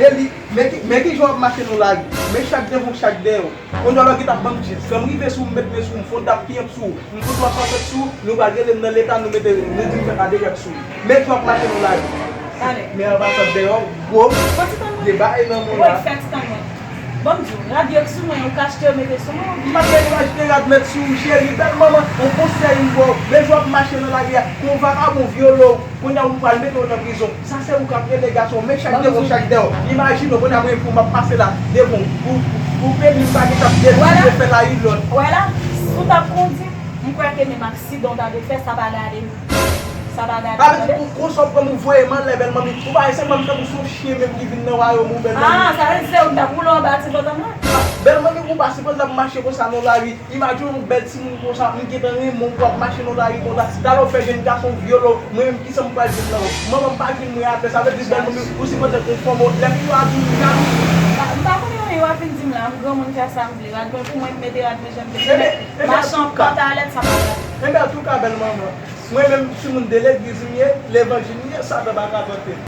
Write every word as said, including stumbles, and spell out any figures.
Eli, men ki, men ki jan w ap mache nan lari. Men chak devan w, chak dèyè w. Kounye a lè w gentan ap ban m djis. Lè m rive sou ou, m met men sou ou, m fè yon dap piyanp sou ou. M fout twa san mèt sou ou, nou pral rele m nan leta, nou mete, nou di m fè kadejak sou ou. Men jan w ap mache nan lari. Talè. Men anba sa dèyè w, gwo, Pran ti tan mwen. Deba e nan mwen Woy, la. Fè ti tan mwen. Ban m di w, rad yo k sou mwen, ou ka achte yo mete sou mwen. M pa gen pou achte rad met sou ou, cheri, bèl manman, yon konsèy m ba w. Men jan w ap mache nan lari a, kon vakabon vyole w. Kounye a ou pral mete w nan prizon. Sa se ou k ap rele gason, men chak devan w, chak dèyè w. Imajine w, kounye a mwen pou m ap pase la, devan w. Ou, ou peni m pa gen t ap detwi, fè la ilòt. Wè la, si w t ap kondi, m kwè ke menm aksidan w ta dwe fè, sa pa gade m. Sa pa gade m, tande? Ou konsa w pran m, ou voye m anlè, bèl manmi. Ou pa wè se manmi tankou se yon chen menm ki vin nan wayòm ou, bèl manmi. Ah, sa vle di se ou k t ap woule anba ti pantalon la? Bèl manmi, ou pa sipoze ap mache konsa nan lari. Imajine yon bèl timoun konsa, m gentan renmen w, w ap mache nan lari konsa. Talè w fè jèn gason vyole w, mwen menm kisa m pral jwenn nan ou? Manman m pa jwenn mwen atè, sa vle di bèl manmi, ou sipoze konfòme w. Lè fi yo a di w jalou. M pa konnen anyen, w ap vin di m la, m granmoun fè sa m vle, rad mwen pou mwen, m mete rad mwen jan m vle. Mache an pantalèt, sa pa gade. Enben, antouka, bèl manman, mwen menm, timoun de legliz m ye, levanjil m ye, Satan pa ka tante m.